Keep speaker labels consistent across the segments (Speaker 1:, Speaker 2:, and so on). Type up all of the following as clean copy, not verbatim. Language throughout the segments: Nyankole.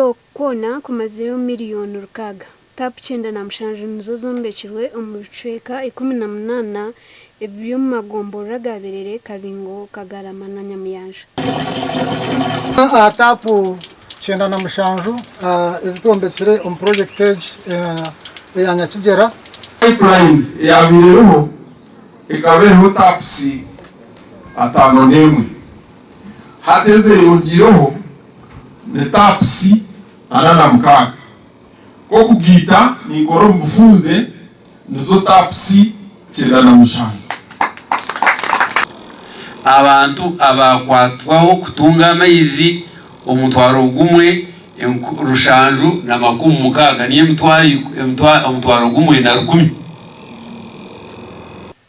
Speaker 1: Oku kwona kumazireho miriyoni rukaaga. Taapu 97 nizo zombekirwe omu bicweka 18 ebiri omu magomborora aga Birere, Kabingo, Kagarama na Nyamuyanja.
Speaker 2: Aha taapu 97 ezi twombekire omu purogyekiti egi eya Nyakigyera.
Speaker 3: Pipeline eyabaire eriho ekaba eriho tapusi 51. Hati ezeyongyeireho ni tapusi 46. Nk'okugaita ninkora omu bufunze nizo tapusi 97.
Speaker 4: Abantu abaakwatwaho kutunga amaizi omutwaro gumwe rushanju na 60 niyo omutwaro gumwe na rukumi.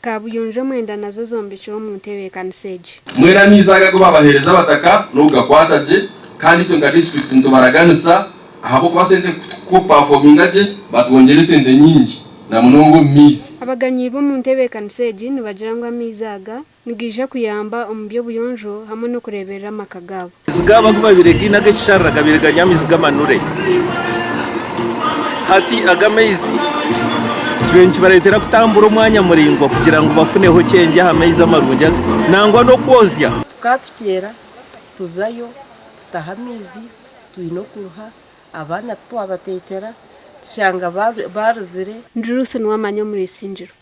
Speaker 1: Kaabuyonjo mwenda nazo zombekirwe omu ntebeekanisa egi.
Speaker 5: Mbwenu amaizi aga agu babaheereza abataka n'okugakwata gye kandi itwe nka disiturikiti nitubaraganisa ahabw'okuba sente ku kupafominga gye batwongyera esente nyingi na munonga omu maizi.
Speaker 1: Abaganyiirwe omu ntebeekanisa egi nibagira ngu amaizi aga nigaija kuyamba omu by'obuyonjo hamwe n'okureeberera amaka gaabo.
Speaker 6: Amaizi gaabo agu babaire gaine ag'ekisharara gabaire gari amaizi g'amanure. Hati ago amaizi kibaire nikibareetera kutambura omwanya muraingwa kugira ngu bafuneho kyengye aha maizi amarungi nangwa n'okwozya.
Speaker 7: Tukaba tukyera tuzayo tutaha amaizi twine okuruha abaana titwabateekyera tushanga baruzire.
Speaker 1: Ndi Ruth Nuwamanya omuri Isingiro.